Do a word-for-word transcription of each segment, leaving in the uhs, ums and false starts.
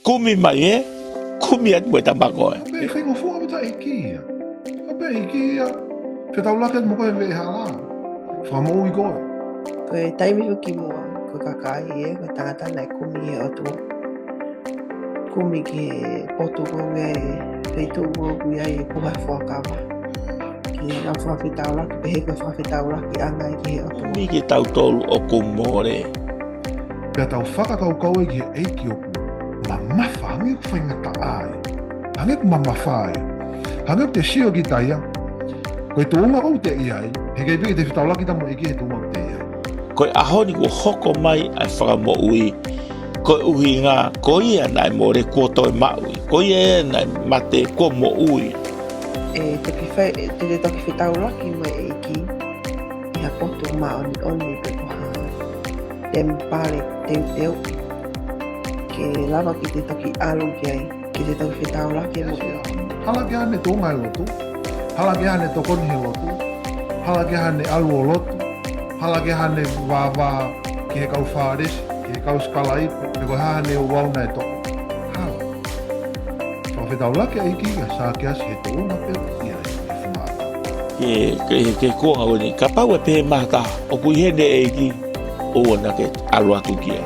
Kumi mai ē, kumi atu mo e tama ko ē. Pea ʻikai ko e fuʻu ʻaupito ʻa e ʻEiki ia. Pea ʻEiki ia, fetaulaki atu mo koe he veʻehala. Fakamoʻui koe. Ko e taimi foki kimuʻa, ko e kakai ē, ko e tangata naʻe kumi ʻe he ʻOtua. Kumi ki he potu ko ē, feituʻu ko ē ʻoku ʻi ai e puha fuakava. Ke ʻi ai e fakafetaulaki, pehē ko e fakafetaulakiʻanga ia ki he ʻOtua. Kumi kitautolu ʻoku mole. Pea tau fakakaukau ai ki he ʻEiki ʻoku mamafa, hangē ʻoku faingataʻa ia. Hangē ʻoku mamafa ia. Hangē ʻoku te sio kita ia. Ko e tuʻunga ʻoku te ʻi ai, heʻikai pē ke te fetaulaki kita mo e ʻEiki he tuʻunga ʻoku te ʻi ai. Ko e ʻaho ni kuo hoko mai ʻa e fakamoʻui, ko e ʻuhinga, ko ia naʻe mole kuo toe maʻu ia, ko ia ia naʻe mate kuo moʻui. ʻE toki fai, te te toki fetaulaki mo e ʻEiki ʻi ha potu māʻoniʻoni pe ko ha temipale teuteu. Ke lava ke te toki ʻalu ki ai, ke te toki fetaulaki mo ia. Hala ke ʻi ai haʻane tuʻunga he lotu. Hala ke ʻi ai haʻane tokoni he lotu. Hala ke ʻi ai haʻane ʻalu ʻo lotu. Hala ke ʻi ai haʻane vāvā ki he kau Fālesi, ki he kau sikalaipe, pe ko e hā haʻane ouau naʻe toʻo. Hala. Fakafetaulaki ʻa e ʻEiki kia Sākeasi he tuʻunga pē ʻoku ʻi ai e funga ʻakau. Ke, ke, ke kuonga ko eni, kapau ʻe pehē mai ha taha, ʻoku ʻi heni e ʻEiki, ʻoua naʻa ke ʻalu atu ki ai.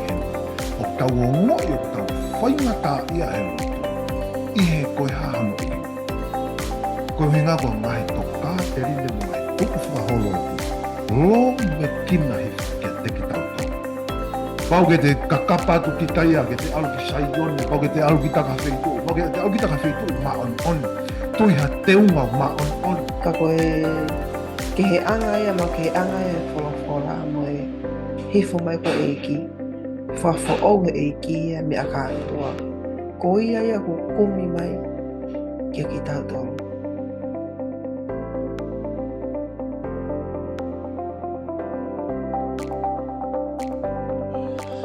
ʻOku tau ongoʻi ʻoku tau faingataʻaʻia he lotu. ʻI he ko e hā hano ʻuhinga. Ko e ʻuhinga ko e ngaahi tokāteline mo e ngaahi tukufakaholo ʻoku lōmekina hifo kiate kitautolu. Pau ke te kakapa atu kita ia, ke te ʻalu ki Saione, pau ke te ʻalu kita ki ha feituʻu, pau ke te ʻalu kita ki ha feituʻu māʻoniʻoni. Tui ha tuʻunga māʻoniʻoni. Ka ko e keheʻanga ia, mo e keheʻanga ia e folofola, mo e hifo mai ko e ʻEiki. Fakafoʻou he ʻEiki ia meʻa kātoa. Ko ia ia ʻoku kumi mai kia kitautolu.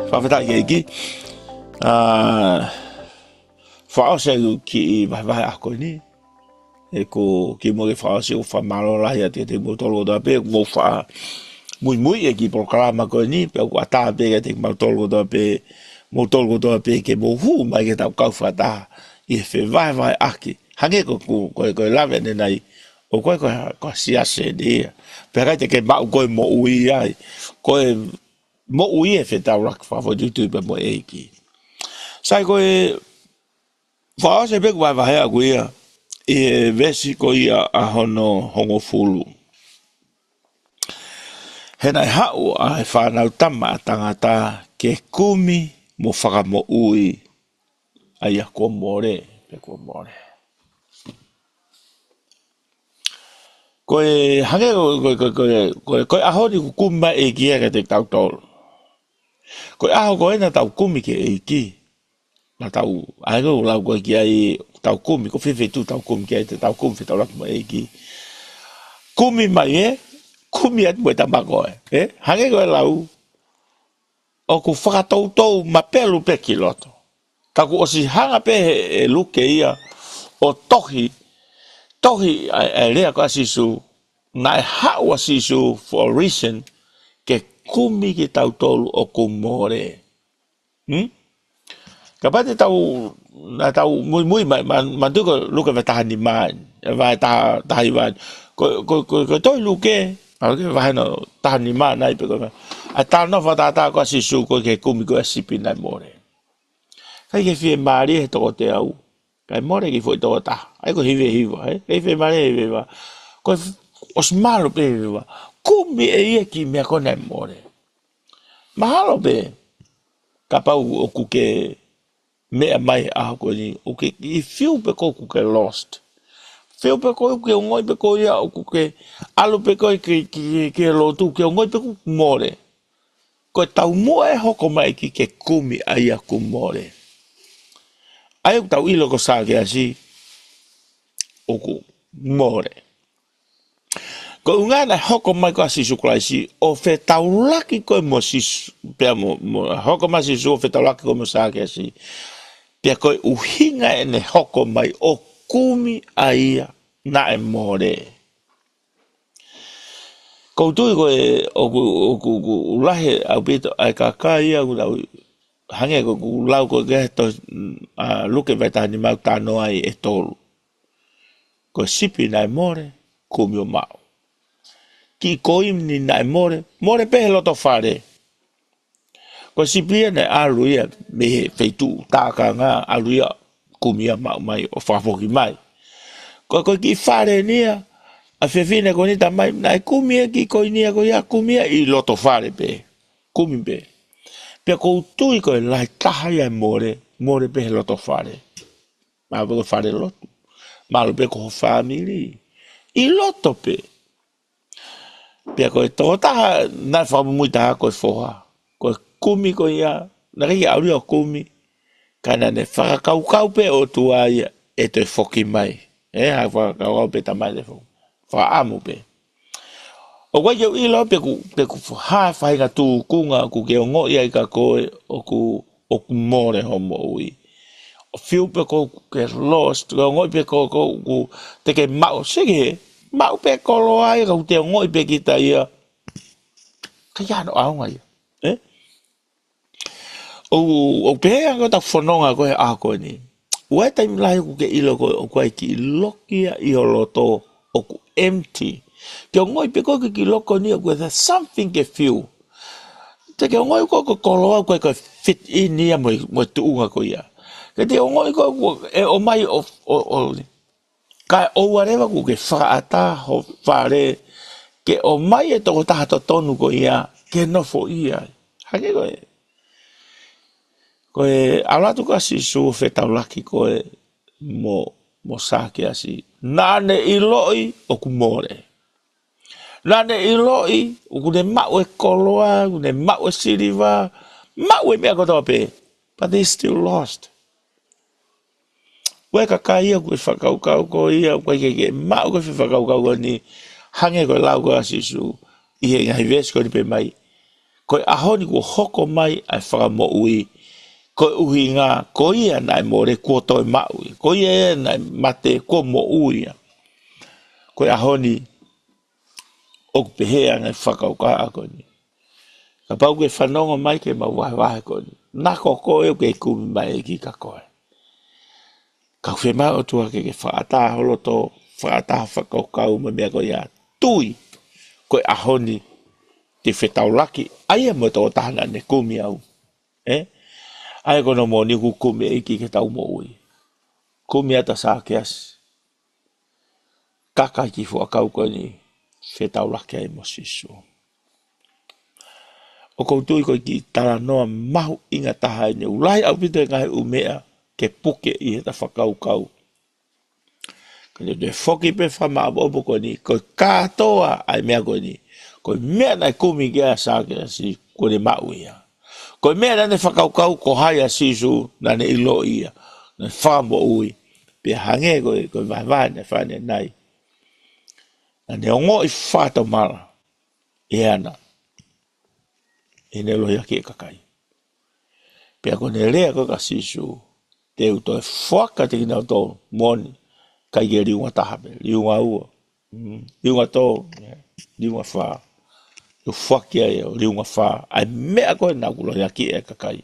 Fakafetaʻi ki he ʻEiki. ʻA, fakaʻosi ʻeku kiʻi vahevahe ʻaho ko eni. ʻE ko kimuʻa ke fakaʻosi ʻoku fakamālō lahi atu kiate kimoutolu kotoa pē, mou fakamuimui ʻi he kiʻi polokalama ko eni, pea ʻoku ʻatā pē kiate kimoutolu kotoa pē, moutolu kotoa pē ke mou hū mai ke tau kau fakataha ʻi he fevahevaheʻaki. Hangē ko, ko, ko, ko e lave ʻanenai, ʻoku ʻikai ko, ko e siasi eni ia. Pea ʻikai te ke maʻu koe moʻui ai. Ko e moʻui ʻe fetaulaki fakafoʻituitui pē mo e ʻEiki. Sai ko e fakaʻosi pē ʻeku vahevahe ʻaʻaku ia, ʻi he veesi ko ia ʻa hono hongofulu. He naʻe haʻu ʻa e Fānautama ʻa Tangata ke kumi mo fakamoʻui ʻa ia kuo mole, pe kuo mole. Ko e hangē ko, ko, ko, ko, ko, ko e ʻaho ni kuo kumi mai e ʻEiki ia kiate kitautolu. Ko e ʻaho ko ē naʻa tau kumi ki he ʻEiki. Naʻa tau, ʻa ia ko e lau ko ē ki ai, tau kumi, ko fē feituʻu tau kumi ki ai, te tau kumi fetaulaki mo e ʻEiki. Kumi mai ē, kumi atu mo e tama ko ē, ē? Hangē ko e lau, ʻoku fakatoutou mapelu pē ki loto. Ka kuo ʻosi hanga pē ʻe, ʻe Luke ia ʻo tohi, tohi ʻa e, ʻa e lea ko ē ʻa Sīsū, naʻe haʻu ʻa Sīsū for a reason, ke kumi kitautolu ʻoku mole. Hmm? Kapau te tau, naʻa tau muimui mai, ma, ma tuku Luke vahe taha nima, ē, vahe taha, taha hiva. Ko, ko, ko, ko e tohi Luke, ʻa Luke vahe hono taha nima nai pe ko e, ʻa e talanoa fakatātā ko ē ʻa Sīsū ko ē ki he kumi ko ē ʻa e sipi naʻe mole. ʻIkai ke fiemālie he toko teau. Kae mole e kiʻi foʻi toko taha. ʻA ia ko e hiva hiva, ē? ʻIkai fiemālie he hiva hiva. Ko e f-, ʻosi malu pē hiva hiva. Kumi ʻe ia e kiʻi meʻa ko ē naʻe mole. Mahalo pē, kapau ʻoku ke meʻa mai he ʻaho ko eni, ʻoku ke, ʻi fiu pē ʻoku ke lost. Fiu pē ʻoku ke ongoʻi pē ko ia, ʻoku ke ʻalu pē ko ē ki, ki, ki he lotu, ke ongoʻi pē ʻoku mole. Ko e taumuʻa ʻe hoko mai ki he kumi ʻa ia kuo mole. ʻA ia ʻoku tau ʻilo ko Sākeasi, ʻoku mole. Ko e ʻuhinga naʻe hoko mai ko ē ʻa Sīsū Kalaisi, ʻo fetaulaki ko ē mo Sīsū, pea mo, mo, hoko mai Sīsū ʻo fetaulaki ko ē mo Sākeasi. Pea ko e ʻuhinga ʻene hoko mai ʻo kumi ʻa ia naʻe mole. ʻOku ou tui ko e, ʻoku, ʻoku, ʻoku lahi ʻaupito ʻa e kakai ia ʻoku nau Hangē ko ʻeku lau ko ē ki he tohi, ʻa, Luke vahe taha nima ʻoku talanoa ai ʻe tolu. Ko e sipi naʻe mole, kumi ʻo maʻu. Kiʻi koini naʻe mole, mole pē he loto fale. Ko e sipi ia naʻe ʻalu ia mei he feituʻu tākanga, ʻalu ia kumi ia maʻu mai ʻo fakafoki mai. Ko e, ko e kiʻi fale ni ia ʻa e fefine ko eni, tamai, naʻe kumi e kiʻi koini ia ko ia, kumi ia ʻi loto fale pē. Kumi pē. Pea ʻoku ou tui ko e lahi taha ia ʻe mole, mole pē he loto fale. Mahalo pē ko e fale lotu. Mahalo pē ko ho fāmili. ʻI loto pē. Pea ko e tokotaha naʻe fakamuimui taha ko e foha. Ko e kumi ko ia, naʻe ʻikai ke ʻalu ia ʻo kumi. Ka naʻa ne fakakaukau pē ʻOtua ia ʻe toe foki mai. ʻE, ha fakakaukau pē tamai ʻe toe foki. Fakaʻamu pē. ʻOku ʻikai ke u ʻilo pe ʻoku, pe ʻoku hā e faʻahinga tūkunga ʻoku ke ongoʻi ai ka koe ʻoku, ʻoku mole hoʻo moʻui. ʻO feel pe ʻoku ke lost, ke ongoʻi pe ʻoku, ʻoku, ʻoku te ke maʻu, seke, maʻu pē koloa ia, ka ʻoku te ongoʻi pē kita ia. ʻIkai ke ʻi ai hano ʻaonga ia. ʻE? ʻO, ʻo pehē ange ʻetau fononga ko ē he ʻaho ko eni. ʻOku ʻi ai e taimi lahi ʻoku ke ʻilo ko ē ʻoku ʻi ai e kiʻi loki ia ʻi ho loto ʻoku empty. Ke ongoʻi pē ko ē ko e kiʻi loki ko eni ʻoku ʻi ai something ke feel. Te ke ongoʻi ko ē ko e koloa ko ē ʻoku ʻikai ke fit in ia mo e, mo e tuʻunga ko ia. Ke te ongoʻi ko ē ʻoku ʻomai ʻo, ʻo, ʻo, kae ʻoua leva kuo ke fakaʻatā ho fale ke ʻomai e tokotaha totonu ko ia ke nofo ia. Hangē ko e, ko e ʻalu atu ko ē ʻa Sīsū ʻo fetaulaki ko ē mo, mo Sākeasi. Naʻa ne ʻiloʻi ʻoku mole. Naʻa ne ʻiloʻi ʻoku ne maʻu e koloa, ʻoku ne maʻu e siliva, maʻu e meʻa kotoa pē. But they still lost. ʻOku ʻi ai e kakai ia ʻoku ʻi he fakakaukau ko ia, ʻoku ʻikai ke, ke maʻu ko ē e fakakaukau ko eni, hangē ko e lau ko ē ʻa Sīsū ʻi he ngaahi veesi ko eni pē mai. Ko e ʻaho ni kuo hoko mai ʻa e Fakamoʻui, ko e ʻuhinga, ko ia naʻe mole kuo toe maʻu ia, ko ia ia naʻe mate kuo moʻui ia. Ko e ʻaho ni, ʻoku pehē ange e fakakaukau ko eni. Kapau ʻoku ke fanongo mai ki heʻemau vahevahe ko eni, naʻa ko koe ʻoku ke kumi mai ki ka koe. Ka ʻoku fiemaʻu ʻe he ʻOtua ke ke fakaʻatā ho loto, fakaʻatā ho fakakaukau mo e meʻa ko ia, tui ko e ʻaho ni te u fetaulaki, ʻa ia mo e tokotaha naʻa ne kumi au. ʻE? ʻA ia ko hono moʻoni ʻoku kumi e ʻEiki ki heʻetau moʻui. Kumi atu ʻa Sākeasi. Kaka ki he fuʻu ʻakau ko eni, fetaulaki ai mo Sīsū. ʻOku ou tui ko e kiʻi talanoa mahuʻinga taha eni, ʻoku lahi ʻaupito e ngaahi ʻū meʻa ke puke ʻi heʻeta fakakaukau. Ka te u toe foki pē fakamaʻopoʻopo ko eni, ko e kātoa ʻa e meʻa ko eni, ko e meʻa naʻe kumi ki ai ʻa Sākeasi, kuo ne maʻu ia. Ko e meʻa naʻa ne fakakaukau ko hai ʻa Sīsū, naʻa ne ʻiloʻi ia, naʻa ne fakamoʻui. Pea hangē ko e, ko e vahevahe naʻe fai ʻanenai. Naʻa ne ongoʻi fakatomala ʻe ʻAna, ʻi heʻene lohiakiʻi e kakai. Pea ko ʻene lea ko ē kia Sīsū, te u toe foaki kiate kinautolu, moʻoni, ʻikai ke liunga taha pē, liunga ua. Mm, liunga tolu, yeah, liunga fā. Te u foaki ai ʻo liunga fā. ʻA e meʻa ko ē naʻa ku lohiakiʻi e kakai.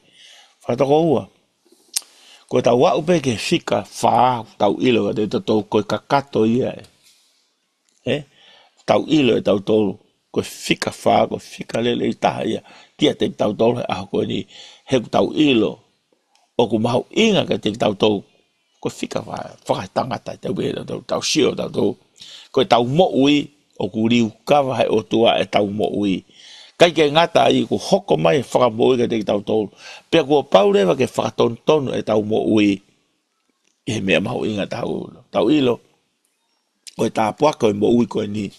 Fakatokoua. Ko ʻetau aʻu pē ki he fika fā, tau ʻilo ʻe tautolu ko e kakato ia ē. ʻE? Tau ʻilo ʻe tautolu ko e fika fā, ko e fika lelei taha ia kiate tautolu he ʻaho ko eni, he ʻoku tau ʻilo ʻoku mahuʻinga kiate tautolu ko e fika fā, fakaetangata, tau pē tautolu, tau sio tautolu. Ko ʻetau moʻui, ʻoku liukava he ʻOtua ʻetau moʻui. ʻIkai ke ngata ai, ʻoku hoko mai e Fakamoʻui kiate tautolu. Pea kuo pau leva ke fakatonutonu ʻetau moʻui ʻi he meʻa mahuʻinga taha. Tau ʻilo, ko e tāpuaki ʻo e moʻui ko eni,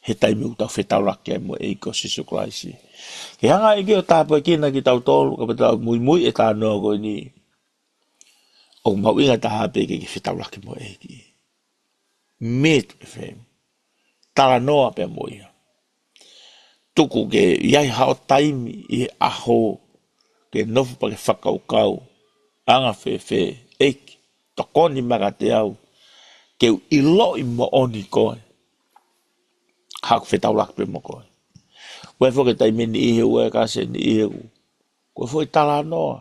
he taimi ʻoku tau fetaulaki ai mo e ʻEiki ko Sīsū Kalaisi. Ke hanga ʻe he ʻEiki ʻo tāpuekina kitautolu, kapau te tau muimui he talanoa ko eni. ʻOku mahuʻinga taha pē ke ke fetaulaki mo e ʻEiki. Meet with him. Talanoa pē mo ia. Tuku ke ʻi ai haʻo taimi ʻi he ʻaho ke nofo pea ke fakakaukau, anga fēfē, ʻEiki, tokoni mai kiate au, ke u ʻiloʻi moʻoni koe. Haʻaku fetaulaki pē mo koe. ʻOku ʻi ai foki e taimi ʻe niʻihi, ʻoku ʻi ai e kau ʻe niʻihi ʻoku, ko e foʻi talanoa.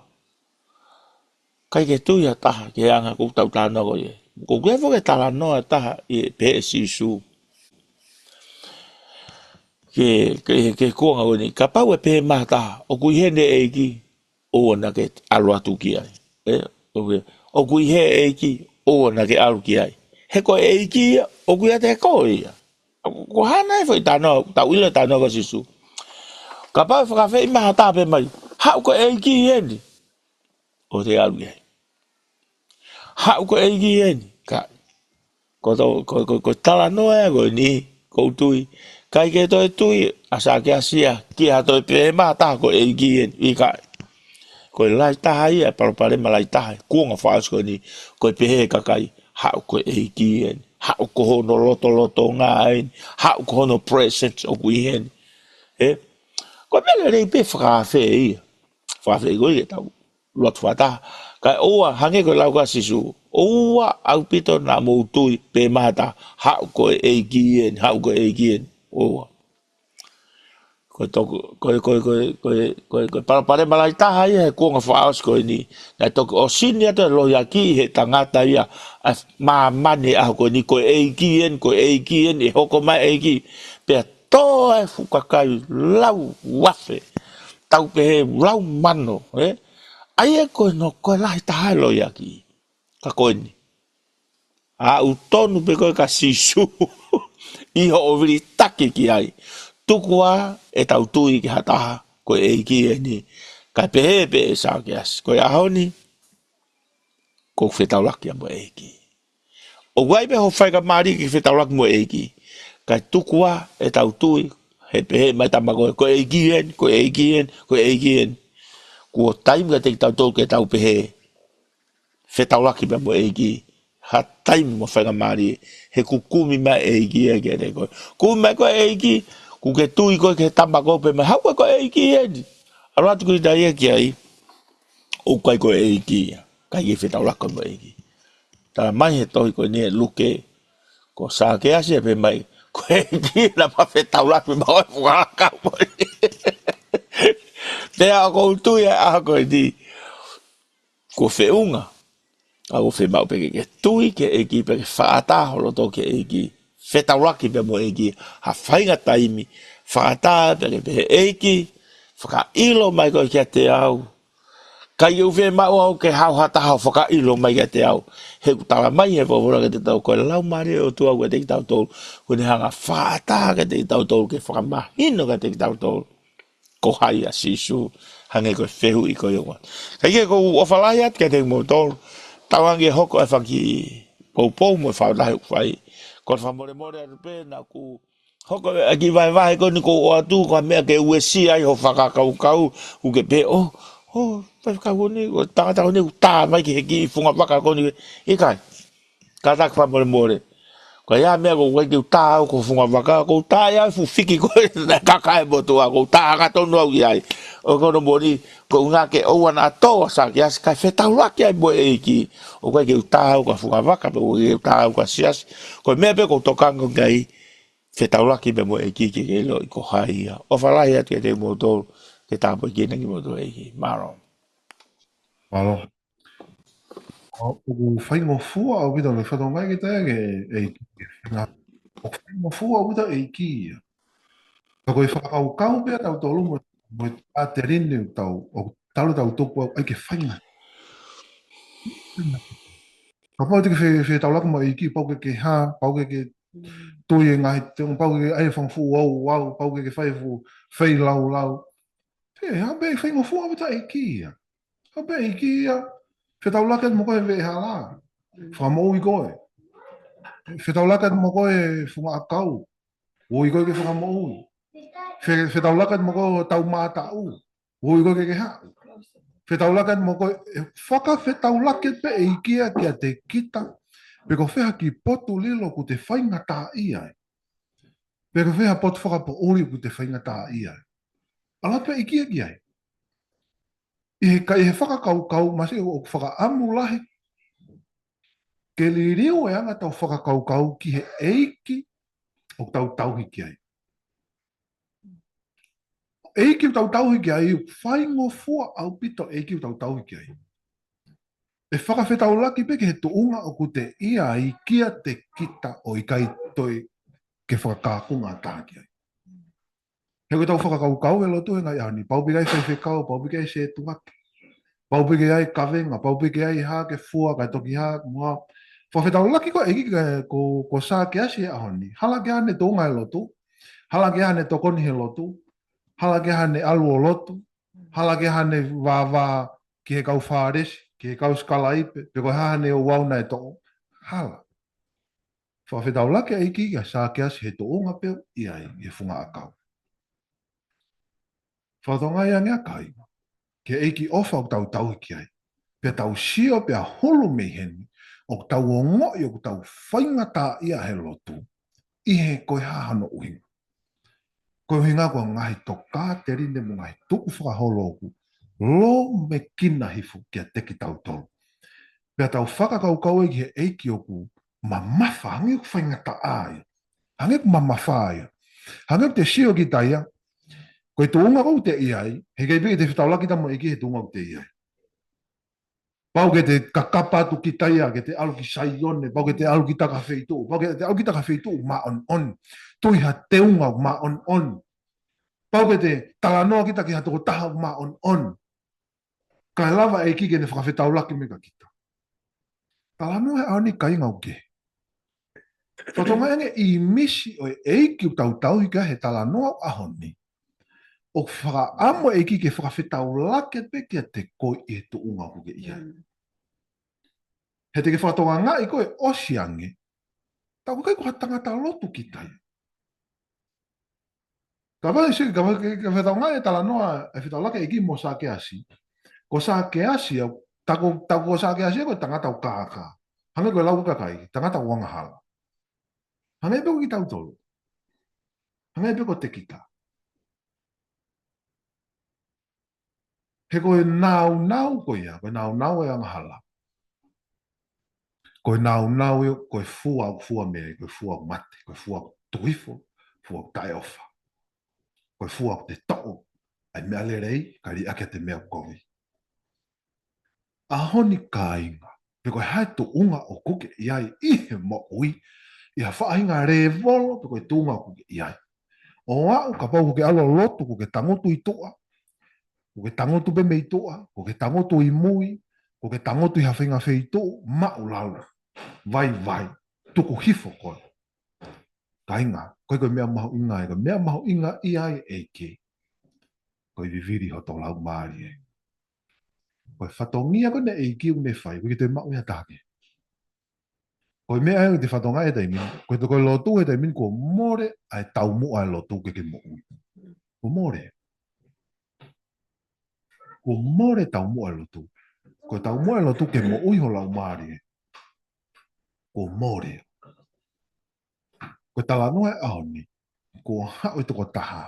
ʻIkai ke tui ha taha ki he anga ʻoku tau talanoa ko ia. ʻOku ʻi ai foki e talanoa ʻe taha ʻi he pehē ʻe Sīsū ki he, ki he, ki he kuonga ko eni. Kapau ʻe pehē mai ha taha, ʻoku ʻi heni e ʻEiki, ʻoua naʻa ke ʻalu atu ki ai. ʻE, ʻoku, ʻoku ʻi heni e ʻEiki, ʻoua naʻa ke ʻalu ki ai. He ko e ʻEiki ia, ʻoku ʻiate koe ia. Ko e hā nai e foʻi talanoa, tau ʻilo e talanoa ko ē ʻa Sīsū. Kapau ʻe fakaafeʻi mai ha taha pehē mai, haʻu ko e ʻEiki eni. ʻOua te ke ʻalu ki ai. Haʻu ko e ʻEiki eni. Ka, ko to, ko, ko, ko e talanoa ia ko eni, ʻoku ou tui. ʻIkai ke toe tui ʻa Sākeasi ia ki ha toe pehē mai ha taha ko e ʻEiki eni. ʻIkai. Ko e lahi taha ia, palopalema lahi taha, kuonga fakaʻosi ko eni, ko e pehē ʻe he kakai, haʻu ko e ʻEiki eni. Haʻu ko hono lotolotonga eni. Haʻu ko hono presence ʻoku ʻi heni. ʻE? Ko e meʻa lelei pē fakaafeʻi ia. Fakaafeʻi ko ia ke tau lotu fakataha. Kae ʻoua, hangē ko e lau ko ē ʻa Sīsū. ʻOua ʻaupito naʻa mou tui pehē mai ha taha, haʻu ko e ʻEiki eni, haʻu ko e ʻEiki eni. ʻOua. Ko e toku, ko e, ko e, ko e, ko e, ko e, ko e palopalema lahi taha ia he kuonga fakaʻosi ko eni. Naʻe toki ʻosi ni atu e lohiakiʻi ʻe he tangata ia ʻa māmani he ʻaho ko eni, ko e ʻEiki eni, ko e ʻEiki eni, ʻe hoko mai e ʻEiki. Pea tō e fuʻu kakai lau afe. Tau pehē lau mano, ē? ʻA ia ko ē naʻe, ko e lahi taha e lohiakiʻi. Ka ko eni. ʻA ʻoku tonu pē koe kia Sīsū ʻi hoʻo vilitaki ki ai. Tuku ā ʻetau tui ki ha taha, ko e ʻEiki eni. Kae pehē pē ʻe Sākeasi, ko e ʻaho ni, ʻoku ou fetaulaki mo e ʻEiki. ʻOku ʻi ai pē hoʻo faingamālie ke fetaulaki mo e ʻEiki. Kae tuku ā ʻetau tui, he pehē mai e tama ko ē, ko e ʻEiki eni, ko e ʻEiki eni, ko e ʻEiki eni. Kuo taimi kiate kitautolu ke tau pehē, fetaulaki pē mo e ʻEiki. Ha taimi mo e faingamālie, he ʻoku kumi mai e ʻEiki ia kiate koe. Kumi mai koe ʻe he ʻEiki, ʻoku ke tui koe ki he tama ko ē pehē mai, haʻu koe ko e ʻEiki eni. ʻAlu atu kita ia ki ai, ʻoku ʻikai ko e ʻEiki ia. ʻIkai ke fetaulaki mo e ʻEiki. Talamai he tohi ko eni ʻe Luke, ko Sākeasi ia pehē mai, ko e ʻEiki naʻa ma fetaulaki mo e fuʻu kakai ko eni. Pea ʻoku ou tui ʻa e ʻaho ko eni. Kuo feʻunga. ʻOku fiemaʻu pē ke ke tui ki he ʻEiki, pea ke fakaʻatā ho loto ki he ʻEiki. Fetaulaki pē mo e ʻEiki. Ha faʻahinga taimi. Fakaʻatā pē ke pehē, ʻEiki, fakaʻilo mai koe kiate au. ʻIkai ke u fiemaʻu au ke haʻu ha taha ʻo fakaʻilo mai kiate au. He ʻoku talamai he folofola kiate kitautolu, ko e Laumālie ʻo e ʻOtua ʻoku ʻiate kitautolu. ʻOku ne hanga ʻo fakaʻatā kiate kitautolu, ke fakamahino kiate kitautolu ko hai ʻa Sīsū, hangē ko e fehuʻi ko ia. Kae kehe, ʻoku ou ʻofa lahi atu kiate kimoutolu. Tauange ke hoko e fanga kiʻi poupou mo e fakataha ʻoku fai. Ko e fakamolemole atu pē naʻa ku hoko e kiʻi vahevahe ko eni kuo u ʻoatu, ko e meʻa ke uesia ai hoʻo fakakaukau, ʻoku ke pehē, ʻō, ʻō, faifekau ko eni, ko e tangata ko eni, ʻoku tā mai ki he kiʻi fungavaka ko eni, ʻikai. Kātaki fakamolemole. Ko ia meʻa ʻoku ʻikai ke u tā au ki he fungavaka, ʻoku ou tā ia ʻi he fuʻu fiki ko ē naʻe kaka e motuʻa, ʻoku ou tā hangatonu au ki ai. ʻOku ou kole moʻoni, ko e ʻuhinga ke ʻoua naʻa tō ʻa Sākeasi, kae fetaulaki ai mo e ʻEiki. ʻOku ʻikai ke u tā au ki he fungavaka, pe ʻoku ʻikai ke u tā au ki he siasi. Ko e meʻa pē ʻoku ou tokanga ki ai, fetaulaki pē mo e ʻEiki ke ke ʻiloʻi ko hai ia. ʻOfa lahi atu kiate kimoutolu, ke tāpuekina kimoutolu ʻe he ʻEiki. Mālō. Mālō. ʻOku faingofua ʻaupito, ʻoku fatongia kita ke, ʻe, ʻoku faingofua ʻaupito e ʻEiki ia. Ka ko e fakakaukau pē ʻa tautolu mo, mo e ʻāteli ni ʻoku tau, ʻoku talu ʻetau tupu ʻoku ʻai ke faingataʻa. Kapau te ke fe-, fetaulaki mo e ʻEiki, pau ke ke hā, pau ke ke tui e ngaahi, te pau ke ke ʻai e fanga fuʻu ouau, pau ke ke fai e fuʻu feilaulau. Pea, hā pē faingofua ʻaupito e ʻEiki ia. Hā pē ʻEiki ia, fetaulaki atu mo koe he veʻehala. Fakamoʻui koe. Fetaulaki atu mo koe he funga ʻakau. Ui koe ke fakamoʻui. Fe-, fetaulaki atu mo koe he tau mātaʻu. Ui koe ke ke haʻu. Fetaulaki atu mo koe, ʻe fakafetaulaki pē ʻEiki ia kiate kita. Pe ko fē ha kiʻi potu lilo ʻoku te faingataʻaʻia ai. Pe ko fē ha potu fakapoʻuli ʻoku te faingataʻaʻia ai. ʻAlu pē ʻEiki ia ki ai. ʻI he ka, ʻi he fakakaukau, masiʻi ʻoku fakaʻamu lahi ke liliu e anga ʻetau fakakaukau ki he ʻEiki ʻoku tau tauhi ki ai. ʻEiki ʻoku tau tauhi ki ai, ʻoku faingofua ʻaupito e ʻEiki ʻoku tau tauhi ki ai. ʻE fakafetaulaki pē ki he tuʻunga ʻoku te ʻi ai kiate kita ʻo ʻikai toe ke fakakakunga ʻatā ki ai. He ko ʻetau fakakaukau ʻe lotu he ngaahi ʻaho ni. Pau pē ke ʻi ai faifekau, pau pē ke ʻi ai setuaki. Pau pē ke ʻi ai kavenga, pau pē ke ʻi ai hā ke fua, kae toki hā, mo hā. Fakafetaulaki ko e ʻEiki ka ko, ko Sākeasi he ʻaho ni. Hala ke ʻi ai haʻane tuʻunga he lotu. Hala ke ʻi ai haʻane tokoni he lotu. Hala ke ʻi ai haʻane ʻalu ʻo lotu. Hala ke ʻi ai haʻane vāvā ki he kau Fālesi, ki he kau sikalaipe, pe ko e hā haʻane ouau naʻe toʻo. Hala. Fakafetaulaki ʻEiki kia Sākeasi he tuʻunga pē ʻoku ʻi ai he funga ʻakau. Fakatokangaʻi ange ʻa kāinga, ki he ʻEiki ʻofa ʻoku tau tauhi ki ai. Pea tau sio pea hulu mei heni, ʻoku tau ongoʻi ʻoku tau faingataʻaʻia he lotu, ʻi he ko e hā hono ʻuhinga. Ko e ʻuhinga ko e ngaahi tokāteline mo e ngaahi tukufakaholo ʻoku lōmekina hifo kiate kitautolu. Pea tau fakakaukau ai ki he ʻEiki ʻoku mamafa, hangē ʻoku faingataʻa ia. Hangē ʻoku mamafa ia. Hangē ʻoku te sio kita ia. Ko e tuʻunga ʻoku te ʻi ai, he ʻikai pē ke te fetaulaki kita mo e ʻEiki he tuʻunga ʻoku te ʻi ai. Pau ke te kakapa atu kita ia, ke te ʻalu ki Saione, pau ke te ʻalu kita ki ha feituʻu, pau ke te ʻalu kita ki ha feituʻu māʻoniʻoni. Tui ha teunga māʻoniʻoni. Pau ke te talanoa kita ki ha tokotaha māʻoniʻoni. Kae lava ʻEiki ke ne fakafetaulaki mai kia kita. Talanoa he ʻaho ni kāinga ʻoku ke. Fakatokangaʻi ange ʻīmisi ʻo e ʻEiki ʻoku tau tauhi ki ai he talanoa ʻaho ni. ʻOku fakaʻamu ʻEiki ke fakafetaulaki pē kiate koe ʻi he tuʻunga ʻoku ke ʻi ai. Mm. He te ke fakatokangaʻi koe ʻosi ange. Tau kai ko ha tangata lotu kita ia. Ka vai si, ka vai, ka fetaunga e talanoa, e fetaulaki ʻEiki mo Sākeasi. Ko Sākeasi, au, tako, tako ko Sākeasi, ko e tangata ʻoku kākā. Hangē ko e lau kakai, tangata ʻoku angahala. Hangē pē ko kitautolu. Hangē pē ko te kita. He ko e nāunau ko ia, ko e nāunau e angahala. Ko e nāunau ia, ko e fua ʻoku fua mei ai, ko e fua ʻoku mate, ko e fua ʻoku tuku hifo, fua ʻoku taʻeʻofa. Ko e fua ʻoku te toʻo, ʻa e meʻa lelei, kae liʻaki ʻa e meʻa ʻoku kovi. ʻAho ni kāinga, pe ko e hā e tuʻunga ʻoku ke ʻi ai ʻi he moʻui, ʻi ha faʻahinga lēvolo, pe ko e tuʻunga ʻoku ke ʻi ai. ʻO aʻu kapau ʻoku ke ʻalu ʻo lotu, ʻoku ke tangutu ʻi tuʻa, ʻoku ke tangutu pē mei tuʻa, ʻoku ke tangutu ʻi mui, ʻoku ke tangutu ʻi ha faʻahinga feituʻu, maʻulalo, vaivai, tuku hifo koe. Kāinga, ko e, ko e meʻa mahuʻinga, ko e meʻa mahuʻinga ʻi ai ʻEiki. Ko e vivili hoto laumālie. Ko e fatongia ko eni ʻEiki ʻoku ne fai, ʻoku ke te maʻu ia taki. Ko e meʻa ʻoku te fatongia he taimi ni, ko e toko lotu he taimi ni kuo mole ʻa e taumuʻa e lotu ke ke moʻui. Kuo mole. Kuo mole taumuʻa e lotu. Ko e taumuʻa e lotu ke moʻui ho laumālie. Kuo mole. Ko e talanoa e ʻaho ni, kuo haʻu e tokotaha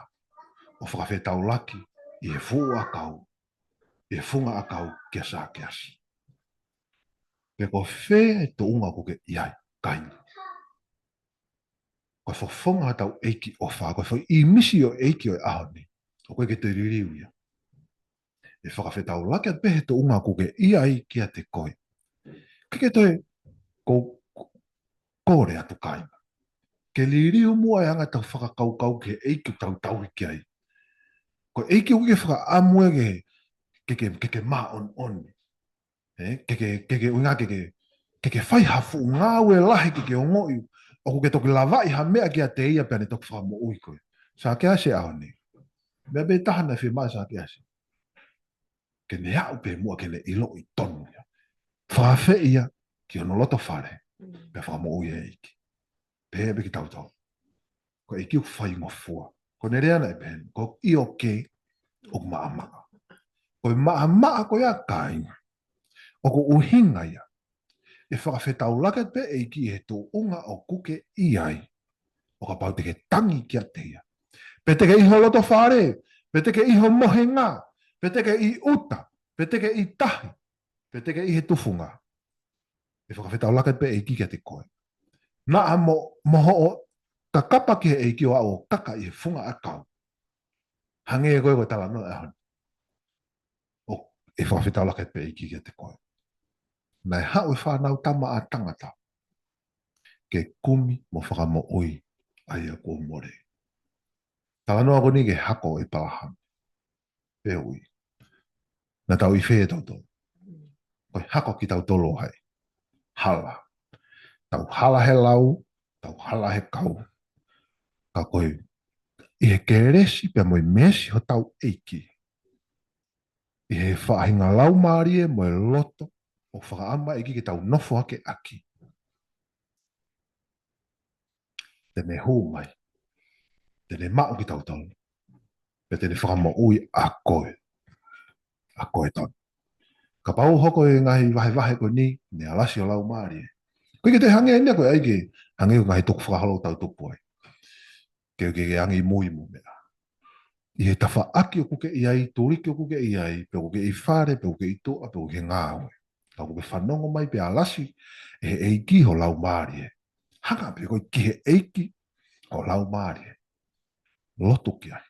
ʻo fakafetaulaki ʻi he fuʻu ʻakau, ʻi he funga ʻakau kia Sākeasi. Pe ko fē e tuʻunga ʻoku ke ʻi ai, kāinga. Ko e fofonga hotau ʻEiki ʻofa, ko e foʻi ʻīmisi ʻo e ʻEiki ʻo e ʻaho ni. ʻOku ʻikai ke te liliu ia. ʻE fakafetaulaki atu pē he tuʻunga ʻoku ke ʻi ai kiate koe. Ke ke toe, ko, ko, kole atu kāinga. Ke liliu muʻa e anga ʻetau fakakaukau ki he ʻEiki ʻoku tau tauhi ki ai. Ko e ʻEiki ʻoku ke fakaʻamu ē ke, ke, ke, ke, ke māʻoniʻoni. Ē, ke, ke, ke, ke, ʻuhinga ke, ke, ke, ke fai ha fuʻu ngāue lahi ke, ke ongoʻi, ʻoku ke toki lavaʻi ha meʻa kiate ia pea ne toki fakamoʻui koe. Sākeasi ʻaho ni. Meʻa pē taha naʻe fiemaʻu Sākeasi. Ke ne aʻu pē muʻa ke ne ʻiloʻi tonu ia. Fakafeʻi ia, ki hono loto fale, pea fakamoʻui e ʻEiki. Pehē pē kitautolu. Ko e ʻEiki ʻoku faingofua. Ko ʻene lea naʻe pehē ni, ko ʻio ke ʻoku maʻamaʻa. Ko e maʻamaʻa ko ia kāinga. ʻOku ʻuhinga ia. ʻE fakafetaulaki pē ʻEiki he tuʻunga ʻoku ke ʻi ai. ʻO kapau te ke tangi kiate ia. Pe te ke ʻi ho loto fale, pe te ke ʻi ho mohenga, pe te ke ʻi ʻuta, pe te ke ʻi tahi, pe te ke ʻi he tufunga. ʻE fakafetaulaki pē ʻEiki kiate koe. Naʻa mo, mo hoʻo kakapa ki he ʻEiki ʻo aʻu ʻo kaka ʻi he funga ʻakau. Hangē ko e ko e talanoa e ʻaho ni. ʻO ʻe fakafetaulaki pē ʻEiki kiate koe. Naʻe haʻu e Fānautama ʻa Tangata ke kumi mo fakamoʻui ʻa ia kuo mole. Talanoa ko eni ki he hako ʻo ʻĒpalahame. Pea ui, naʻa tau ʻi fē tautolu? Ko e hako kitautolu ʻo hai? Hala. Tau hala he lau, tau hala he kau. Ka ko e, ʻi he kelesi pea mo e meesi hotau ʻEiki, ʻi he faʻahinga laumālie mo e loto ʻoku fakaʻamu ʻEiki ke tau nofo hake ʻaki, te ne hū mai, te ne maʻu kitautolu, pea te ne fakamoʻui ʻa koe, ʻa koe tonu. Kapau hoko e ngaahi vahevahe ko eni, ne alasi ho laumālie, ko e ke te hangē ʻeni ko e ʻai ke hangē ko e ngaahi tukufakaholo ʻoku tau tupu ai. Ke, ke, ke angi mui mo meʻa. ʻI he tafaʻaki ʻoku ke ʻi ai, tuliki ʻoku ke ʻi ai, pe ʻoku ke ʻi fale, pe ʻoku ke ʻi tuʻa, pe ʻoku ke ngāue. Ka ʻoku ke fanongo mai pea alasi ʻe he ʻEiki ho laumālie. Hanga pē koe ki he ʻEiki ho laumālie. Lotu ki ai.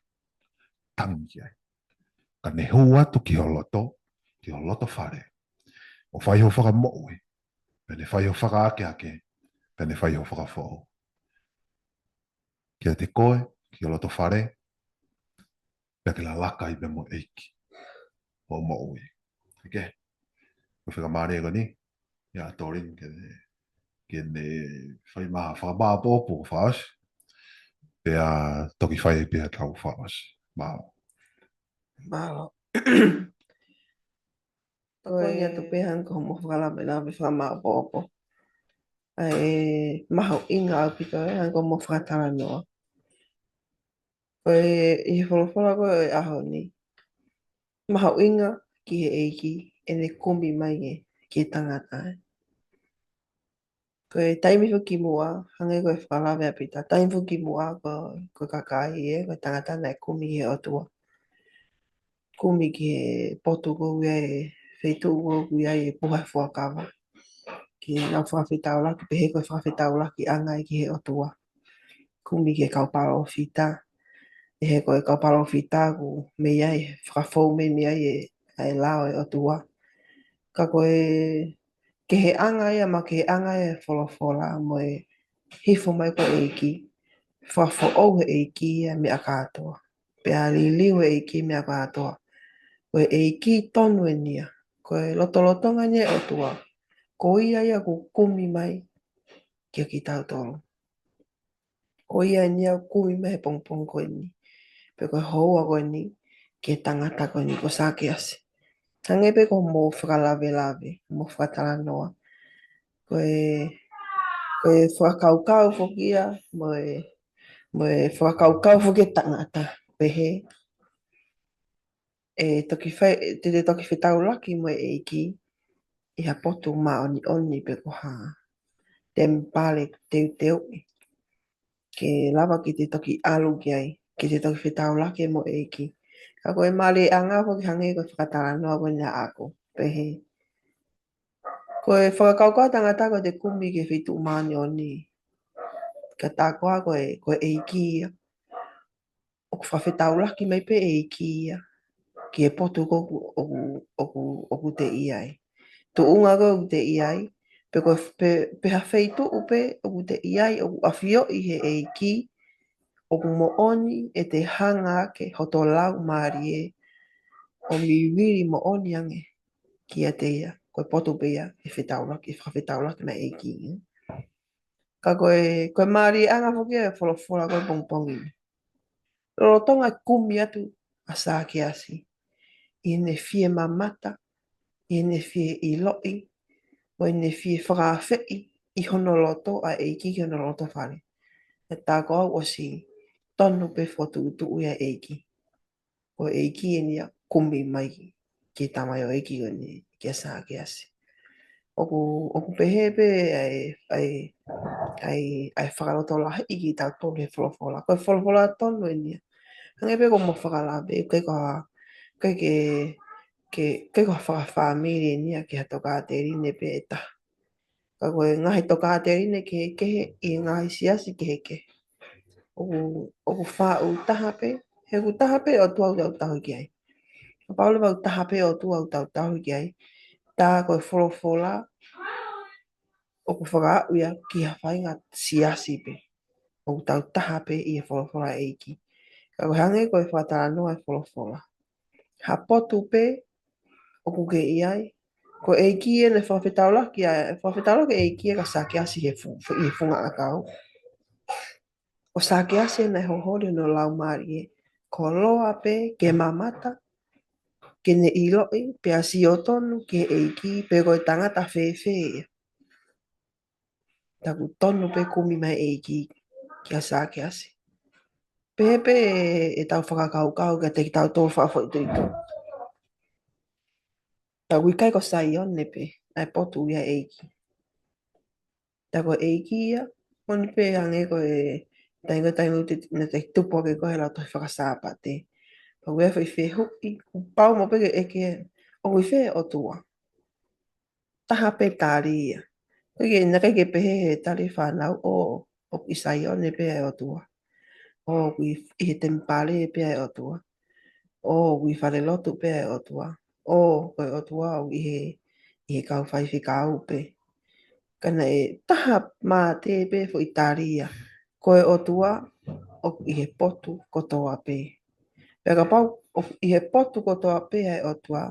Tangi ki ai. Ka ne hū atu ki ho loto, ki ho loto fale, ʻo fai ho fakamoʻui, pea ne fai ho fakaakeake, pea ne fai ho fakafoʻou. Kiate koe, ki ho loto fale, pea ke lalaka ai pea mo e ʻEiki hoʻo moʻui. ʻIkai ke? Ko e fakamālie ko eni, ia Tolin ke ne, ke ne fai mai ha fakamāʻopoʻopo fakaʻosi. Pea toki fai pē ʻetau fakaʻosi. Mālō. Mālō. Ko ia atu pē hangē ko hoʻomo fakalavelave fakamāʻopoʻopo. ʻA e mahuʻinga ʻaupito ē hangē ko hoʻomo fakatalanoa. Ko e ʻi he folofola ko ē ʻo e ʻaho ni. Mahuʻinga ki he ʻEiki ʻene kumi mai ē ki he tangata ē. Ko e taimi foki kimuʻa, hangē ko e fakalave ʻa Pita, taimi foki kimuʻa ko, ko e kakai ē, ko e tangata naʻe kumi ʻe he ʻOtua. Kumi ki he potu ko ē, feituʻu ko ē ʻoku ʻi ai e puha fuakava. Ke nau fakafetaulaki, pehē ko e fakafetaulakiʻanga ia ki he ʻOtua. Kumi ki he kau palōfita. ʻE he ko e kau palōfita ʻoku mei ai, fakafou mei, mei ai e, ʻa e lao ʻo e ʻOtua. Ka ko e keheʻanga ia, makeheʻanga ia e folofola mo e hifo mai ko e ʻEiki. Fakafoʻou he ʻEiki ia meʻa kātoa. Pea liliu he ʻEiki meʻa kātoa. Ko e ʻEiki tonu ʻeni ia. Ko e lotolotonga ʻeni ʻo e ʻOtua. Ko ia ia ʻoku kumi mai kia kitautolu. Ko ia ʻeni ia ʻoku kumi mai he pongipongi ko eni. Pe ko e houa ko eni, ki he tangata ko eni ko Sakeasi. Hangē pē ko hoʻomo fakalavelave, mo fakatalanoa. Ko e, ko e fakakaukau foki ia, mo e, mo e fakakaukau foki e tangata, pehē. ʻE toki fai, te te toki fetaulaki mo e ʻEiki, ʻi ha potu māʻoniʻoni pe ko ha temipale teuteuʻi. Ke lava ke te toki ʻalu ki ai, ke te toki fetaulaki mo e ʻEiki. Ka ko e mālieʻanga foki hangē ko e fakatalanoa ko eni ʻaʻaku, pehē. Ko e fakakaukau tangata ko e te kumi ki he feituʻu māʻoniʻoni. Ka tā koā ko e, ko e ʻEiki ia. ʻOku fakafetaulaki mai pē ʻEiki ia. Ki he potu ko ē ʻoku, ʻoku, ʻoku, ʻoku te ʻi ai. Tuʻunga ko ē ʻoku te ʻi ai. Pe ko e, pe, pe ha feituʻu pē ʻoku te ʻi ai, ʻoku ʻafioʻi he ʻEiki. ʻOku moʻoni ʻete hanga hake hoto laumālie ʻo mivili moʻoni ange kiate ia. Ko e potu pē ia, ʻe fetaulaki, ʻe fakafetaulaki mai ʻEiki ia. Ka ko e, ko e mālieʻanga foki e folofola ko e pongipongi ni. Lolotonga e kumi atu ʻa Sakeasi. ʻI heʻene fie mamata, ʻi heʻene fie ʻiloʻi, mo ʻene fie fakaafeʻi, ʻi hono loto ʻa e ʻEiki ki hono loto fale. ʻE tā ko au ʻosi tonu pē fokotuʻutuʻu ia ʻEiki. Ko e ʻEiki ʻeni ia kumi mai ki he tamaioʻeiki ko eni kia Sakeasi. ʻOku, ʻoku pehē pē ʻa e, ʻa e, ʻa e, ʻa e fakalotolahiʻi kitautolu he folofola. Ko e folofola tonu ʻeni ia. Hangē pē ko hoʻomo fakalave, ʻikai ko ha, ʻikai ke, ke, ʻikai ko ha fakafāmili ʻeni ia ki ha tokāteline pē ʻe taha. Ka ko e ngaahi tokāteline kehekehe ʻi he ngaahi siasi kehekehe. ʻOku, ʻoku faʻu taha pē, he ʻoku taha pē ʻOtua ʻoku tau tauhi ki ai. Kapau leva ʻoku taha pē ʻOtua ʻoku tau tauhi ki ai, Tā ko e folofola ʻoku fakaaʻu ia ki ha faʻahinga siasi pē. ʻOku tau taha pē ʻi he folofola ʻa e ʻEiki. Ka ko e hangē ko e fakatalanoa ʻa e folofola, ha potu pē ʻoku ke ʻi ai. Ko e ʻEiki ʻene fakafetaulaki, ʻa e fakafetaulaki ʻa e ʻEiki kia Sakeasi he fu-, fu-, ʻi he funga ʻakau. Ko Sakeasi naʻe hoholi hono laumālie, koloa pē ke mamata, ke ne ʻiloʻi pe ʻoku sio tonu ki he ʻEiki, pe ko e tangata fēfē ia. Tā ʻoku tonu pē kumi mai ʻEiki kia Sakeasi. Pehē pē ʻetau fakakaukau kiate kitautolu fakafoʻituitui. Tā ʻoku ʻikai ko Saione pē ʻa e potu ia ʻa e ʻEiki. Tā ko e ʻEiki ia, ʻo ne pehē ange ko e taimi, taimi ʻoku te, naʻa te tupu ʻaki ko e lau tohi faka-Sāpate. Pea ʻoku ʻi ai e foʻi fehuʻi, kuo pau mo pē ke ʻeke, ʻoku ʻi fē ʻOtua? Taha pē tali ia. ʻOku ʻikai ke, naʻe ʻikai ke pehē he tali fānau ʻo, ʻoku ʻi Saione pē ʻa e ʻOtua. ʻOku ʻi, ʻi he temipale pē ʻa e ʻOtua. ʻOku ʻi falelotu pē ʻa e ʻOtua. ʻOku ʻi he ʻOtua ʻoku ʻi he, ʻi he kau faifekau pē. Ka naʻe taha mate pē foʻi tali ia. Ko e ʻOtua ʻoku ʻi he potu kotoa pē. Pea kapau ʻoku ʻi he potu kotoa pē ʻa e ʻOtua,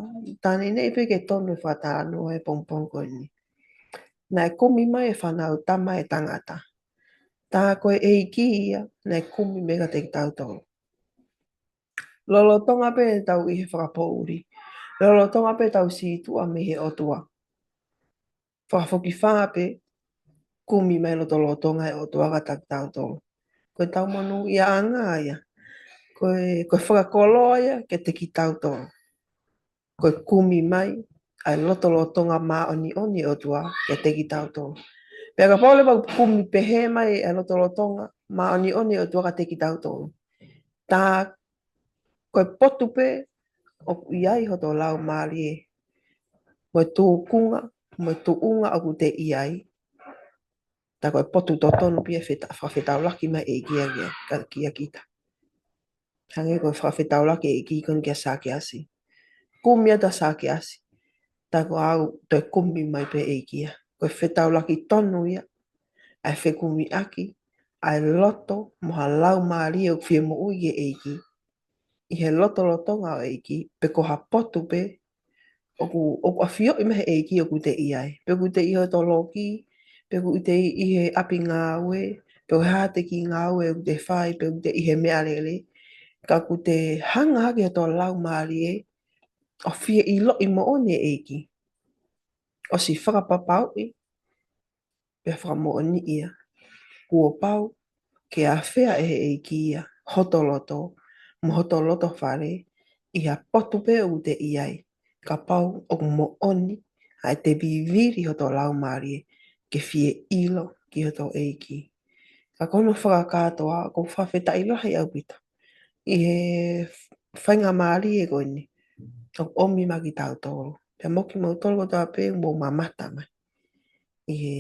tā neʻineʻi pē ke tonu e fakatalanoa ʻo e pongipongi ko eni. Naʻe kumi mai e Fānautama ʻa e tangata. Tā ko e ʻEiki ia naʻe kumi mai kiate kitautolu. Lolotonga pē ʻetau ʻi he fakapoʻuli, lolotonga pē ʻetau sītuʻa mei he ʻOtua, fakafokifā pē, kumi mai lotolotonga ʻa e ʻOtua kiate kitautolu. Ko ʻetau monūʻiaʻanga ia. Ko e, ko e fakakoloa ia kiate kitautolu. Ko e kumi mai ʻa e lotolotonga māʻoniʻoni ʻo e ʻOtua kiate kitautolu. Pea kapau leva ʻoku kumi pehē mai ʻa e lotolotonga māʻoniʻoni ʻo e ʻOtua kiate kitautolu, tā ko e potu pē ʻoku ʻi ai hoto laumālie, mo e tūkunga, mo e tuʻunga ʻoku te ʻi ai. Tā ko e potu totonu pē ia e feta-, fakafetaulaki mai ʻEiki ia kia, kia, kia kita. Hangē ko e fakafetaulaki ʻEiki ko eni kia Sakeasi. Kumi atu ʻa Sakeasi. Tā ko au toe kumi mai pē ʻEiki ia. Ko e fetaulaki tonu ia ʻa e fekumiʻaki ʻa e loto mo ha laumālie ʻoku fie moʻui ki he ʻEiki. ʻI he lotolotonga ʻo e ʻEiki, pe ko ha potu pē ʻoku, ʻoku ʻafioʻi mai he ʻEiki ʻoku te ʻi ai. Pe ʻoku te ʻi hoto loki, pe ʻoku te ʻi he ʻapi ngāue, pe ko e hā te kiʻi ngāue ʻoku te fai, pe ʻoku te ʻi he meʻalele. Ka ʻoku te hanga hake hoto laumālie ʻo fie ʻiloʻi moʻoni e ʻEiki, ʻosi fakapapauʻi pea fakamoʻoni ia, kuo pau ke ʻafea ʻe he ʻEiki ia hoto loto, mo hoto loto fale, ʻi ha potu pē ʻoku te ʻi ai, kapau ʻoku moʻoni ʻa e te vivili hoto laumālie ke fie ʻilo ki hoto ʻEiki. Ka ko hono fakakātoa, ʻoku ou fakafetaʻi lahi ʻaupito ʻi he faingamālie ko eni ʻoku ʻomi maʻa kitautolu. Pea mo kimoutolu kotoa pē ʻoku mou mamata mai ʻi he,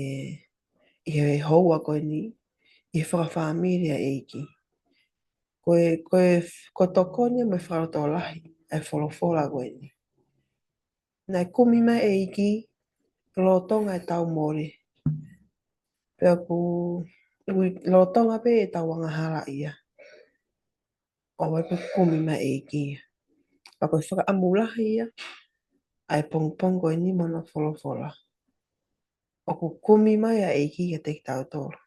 ʻi he houa ko eni, ʻi he fakafāmili ʻa e ʻEiki. Ko e, ko e, ko e tokoni mo e fakalotolahi ʻa e folofola ko eni. Naʻe kumi mai e ʻEiki lolotonga ʻetau mole. Pea ʻoku, ʻoku lolotonga pē ʻetau angahala ia, ʻoku ʻi ai pē kumi mai e ʻEiki ia. Pea ko e fakaʻamu lahi ia ʻa e pongipongi ko eni mo hono folofola. ʻOku kumi mai ʻa e ʻEiki kiate kitautolu.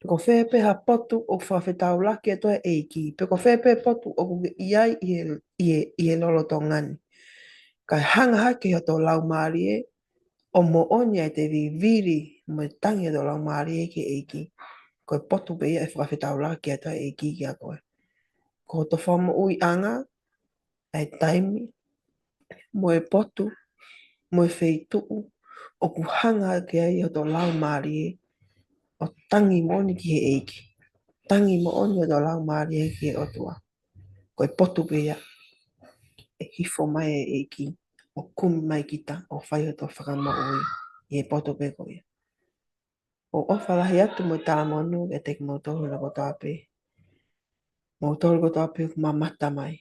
Pe ko fē pē ha potu ʻoku fakafetaulaki atu ai e ʻEiki, pe ko fē pē potu ʻoku ke ʻi ai ʻi he, ʻi he, ʻi he lolotonga ni, kae hanga hake hoto laumālie ʻo moʻoni ʻa e te vivili mo e tangi hoto laumālie ki he ʻEiki, ko e potu pē ia ʻe fakafetaulaki atu ai e ʻEiki kia koe. Ko hoto fakamoʻuiʻanga, ʻa e taimi, mo e potu, mo e feituʻu ʻoku hanga hake ai hoto laumālie ʻo tangi moʻoni ki he ʻEiki, tangi moʻoni hoto laumālie ki he ʻOtua, ko e potu pē ia ʻe hifo mai e ʻEiki ʻo kumi mai kita ʻo fai hoto fakamoʻui ʻi he potu pē ko ia. ʻOku ou ʻofa lahi atu mo e talamonū kiate kimoutolu kotoa pē, moutolu kotoa pē ʻoku mamata mai.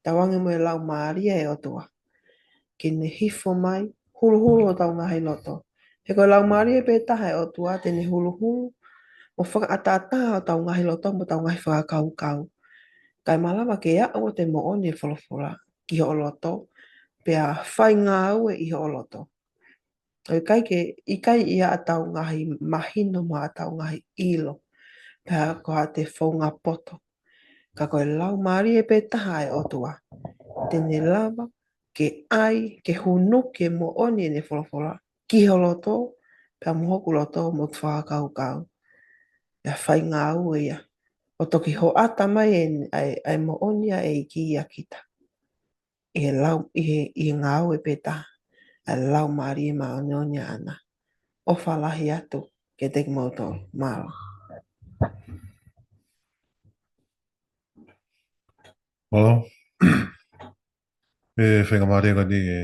Tauange mo e laumālie ʻo e ʻOtua ke ne hifo mai huluhulu hotau ngaahi loto. He ko e Laumālie pē taha ʻo e ʻOtua te ne huluhulu mo fakaʻataʻatā hotau ngaahi loto mo hotau ngaahi fakakaukau, kae malava ke aʻu ʻa e moʻoni ʻo e folofola ki hoʻo loto, pea fai ngāue ʻi hoʻo loto. ʻOku ʻikai ke, ʻikai ʻi haʻatau ngaahi mahino mo haʻatau ngaahi ʻilo, pea ko haʻate founga poto. Ka ko e Laumālie pē taha ʻo e ʻOtua te ne lava ke ʻai, ke hūnuki e moʻoni ʻene folofola ki ho loto, pea mo hoku loto mo hoku fakakaukau. Pea fai ngāue ia ʻo toki hoʻata mai e, ʻa e, ʻa e moʻoni ʻa e ʻEiki ʻia kita. ʻI he lau, ʻi he, ʻi he ngāue pē taha ʻa e Laumālie Māʻoniʻoni ʻaʻana. ʻOfa lahi atu kiate kimoutolu. Mālō. Mālō. ʻE, faingamālie ko eni ʻe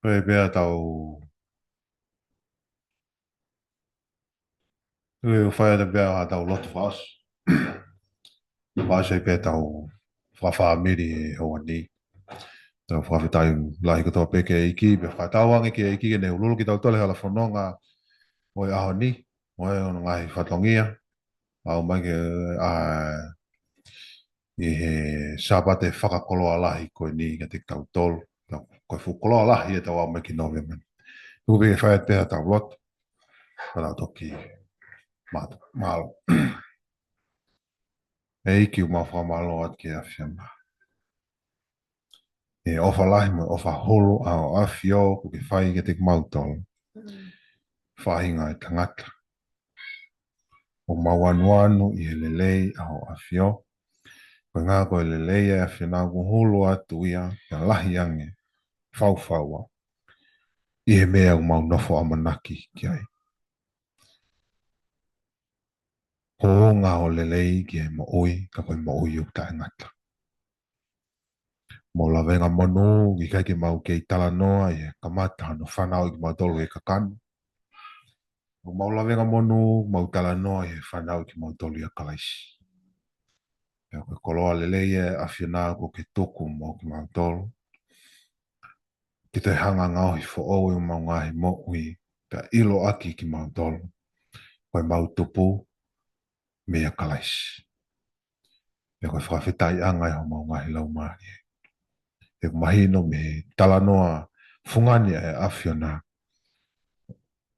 fai pē ʻetau, ʻe fai atu pē ʻetau lotu fakaʻosi. Fakaʻosi pē ʻetau fakafāmili he ʻaho ni. Tau fakafetaʻi lahi kotoa pē ki he ʻEiki, pea fakatauange ki he ʻEiki ke ne huluhulu kitautolu he hala fononga ʻo e ʻaho ni, ʻo e ʻo e ngaahi fatongia. ʻAʻu mai ke, ʻa, ʻi he Sāpate fakakoloa lahi ko eni kiate kitautolu. Ko e fuʻu koloa lahi ʻetau aʻu mai ki Nōvema ni. Tuku pē ke fai atu pē ʻetau lotu. Ka tau toki mālō. Mālō. ʻEiki, ʻoku mau fakamālō atu ki he ʻAfiona. ʻE ʻofa lahi mo e ʻofa hulu ʻa hoʻo ʻAfio kuo ke fai kiate kimautolu. Mm. Faʻahinga ʻo e tangata. ʻOku mau anuanu ʻi he lelei ʻa hoʻo ʻAfio. Ko e ʻuhinga ko e lelei ʻa e ʻAfiona ʻoku hulu atu ia, pea lahi ange, faufaua. ʻI he meʻa ʻoku mau nofo ʻamanaki ki ai. Ko e ʻuhinga ʻo e lelei ki he moʻui, ka ko e moʻui ʻoku taʻengata. Mau lavengamonū, ʻikai ke mau kei talanoa ʻi he kamata hono fanauʻi kimautolu ʻe he kakano. Mau lavengamonū, mau talanoa ʻi he fanauʻi kimautolu ʻia Kalaisi. Pea ko e koloa lelei ʻa e ʻAfiona kuo ke tuku maʻa kimautolu. Ke toe hanga ʻo ngaohi foʻou ʻemau ngaahi moʻui, pea ʻiloʻaki kimautolu ko ʻemau tupu meia Kalaisi. Pea ko e fakafetaʻiʻanga ʻi homau ngaahi laumālie. ʻOku mahino mei he talanoa fungani ʻa e ʻAfiona,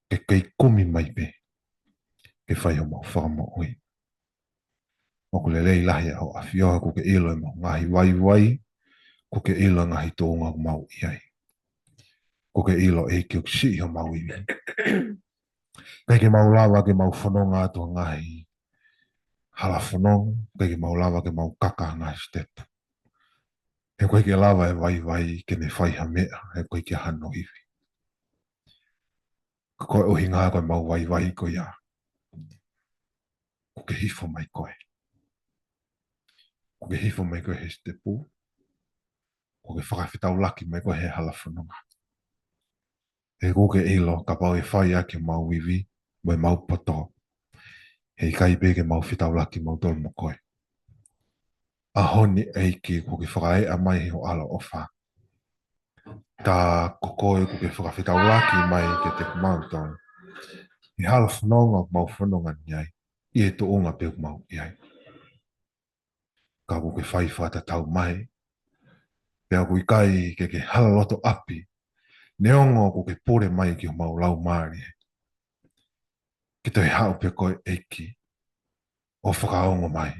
ke kei kumi mai pē ke fai homau fakamoʻui. ʻOku lelei lahi ʻa hoʻo ʻAfio, kuo ke ʻilo ʻemau ngaahi vaivai, kuo ke ʻilo e ngaahi tuʻunga ʻoku mau ʻi ai. Kuo ke ʻilo ʻEiki ʻoku siʻi homau ivi. ʻIkai ke mau lava ke mau fononga atu ha ngaahi hala fononga, ʻikai ke mau lava ke mau kaka ha ngaahi sitepu. He ʻoku ʻikai ke lava ʻe he vaivai ke ne fai ha meʻa, he ʻoku ʻikai ke ʻi ai hano ivi. Ka ko e ʻuhinga ko ʻemau vaivai ko ia, kuo ke hifo mai koe. Kuo ke hifo mai koe he sitepu. Kuo ke fakafetaulaki mai koe he hala fononga. He kuo ke ʻilo, kapau ʻe fai ʻaki ʻemau ivi mo ʻemau poto, heʻikai pē ke mau fetaulaki mautolu mo koe. ʻAho ni ʻEiki kuo ke fakaeʻa mai ʻi ho ʻaloʻofa. Tā ko koe kuo ke fakafetaulaki mai kiate kimautolu he hala fononga ʻoku mau fononga ni ai, ʻi he tuʻunga pē ʻoku mau ʻi ai. Ka kuo ke fai fakatatau mai. Pea ʻoku ʻikai ke ke hala loto ʻapi, neongo kuo ke pule mai ki homau laumālie. Ke toe haʻu pē koe ʻEiki ʻo fakaongo mai.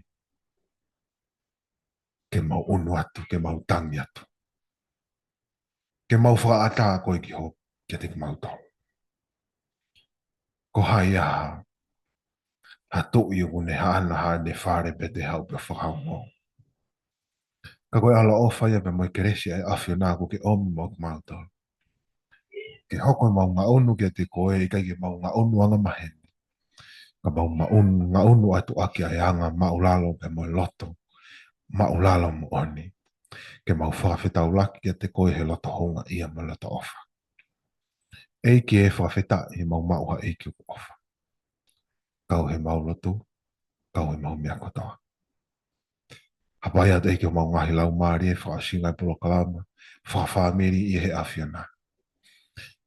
Ke mau ʻunu atu, ke mau tangi atu. Ke mau fakaʻatā koe ki ho, kiate kimautolu. Ko hai ʻa ha, ha tuʻi ʻoku ne haʻana haʻane fale pea toe haʻu pē ʻo fakaongo. Ka ko e ʻaloʻofa ia pea mo e kelesi ʻa e ʻAfiona kuo ke ʻomi maʻa kimautolu. Ke hoko ʻemau ngaʻunu kiate koe, ʻikai ke mau ngaʻunu angamaheni. Ka mau maʻunu, ngaʻunu atu ʻaki ʻa e anga māʻulalo pea mo e loto māʻulalo moʻoni. Ke mau fakafetaulaki kiate koe he loto houngaʻia mo e loto ʻofa. ʻEiki ē, fakafetaʻi ʻemau maʻu ha ʻEiki ʻoku ʻofa. Kau heʻemau lotu, kau heʻemau meʻa kotoa. Hapai atu ʻEiki homau ngaahi laumālie, fakaʻosinga e polokalama fakafāmili ʻi he ʻAfiona.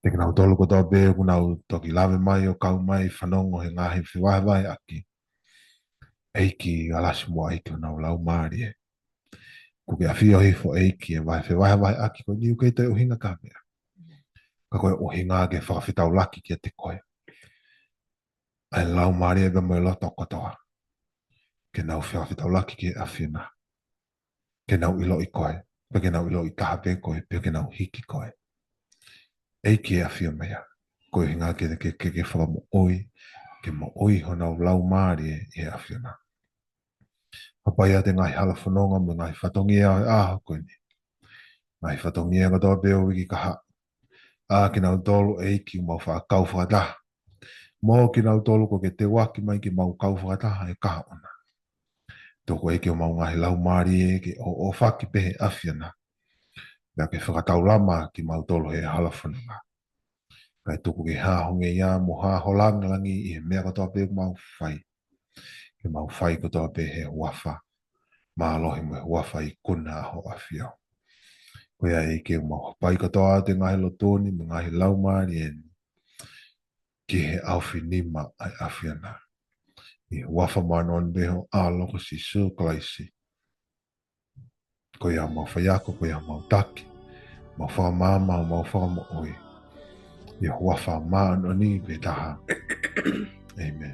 Te kinautolu kotoa pē ʻoku nau toki lave mai ʻo kau mai fanongo he ngaahi fevahevaheʻaki, ʻEiki alasi muʻa ʻEiki honau laumālie. Kuo ke ʻafio hifo ʻEiki he vahe fevahevaheʻaki ko eni, ʻoku ʻikai toe ʻuhinga ki ha meʻa. Ka ko e ʻuhinga ke fakafetaulaki kiate koe. ʻA e laumālie pea mo e loto kotoa. Ke nau fakafetaulaki ki he ʻAfiona. Ke nau ʻiloʻi koe. Pea ke nau ʻiloʻi taha pē koe. Pea ke nau hiki koe. ʻEiki ʻafio mai ā. Ko e ʻuhinga ke, ke, ke, ke fakamoʻui. Ke moʻui honau laumālie ʻi he ʻAfiona. Hapai atu e ngaahi hala fononga mo e ngaahi fatongia ʻo e ʻaho ko eni. Ngaahi fatongia kotoa pē ʻo e uike kahaʻu. ʻA kinautolu ʻEiki ʻoku mau faʻa kau fakataha. Mo kinautolu kuo ke teuaki mai ke mau kau fakataha he kahaʻu na. Tuku ʻEiki homau ngaahi laumālie ke ʻoʻofaki pē he ʻAfiona. Pea ke fakataulama kimautolu he hala fononga. Kae tuku ke hā ho ngeia mo hā ho lāngilangi ʻi he meʻa kotoa pē ʻoku mau fai. Ke mau fai kotoa pē he huafa mālohi mo e huafa ikuna ʻa ho ʻAfio. Ko ia ʻEiki ʻoku mau hapai kotoa atu e ngaahi lotu ni mo e ngaahi laumālie ni ki he ʻaofinima ʻa e ʻAfiona. ʻI he huafa māʻoniʻoni pē ho ʻAlo ko Sīsū Kalaisi. Ko ia homau faiako, ko ia homau taki, homau fakamaama, homau fakamoʻui. ʻI he huafa māʻoniʻoni pē taha. ʻĒmeni.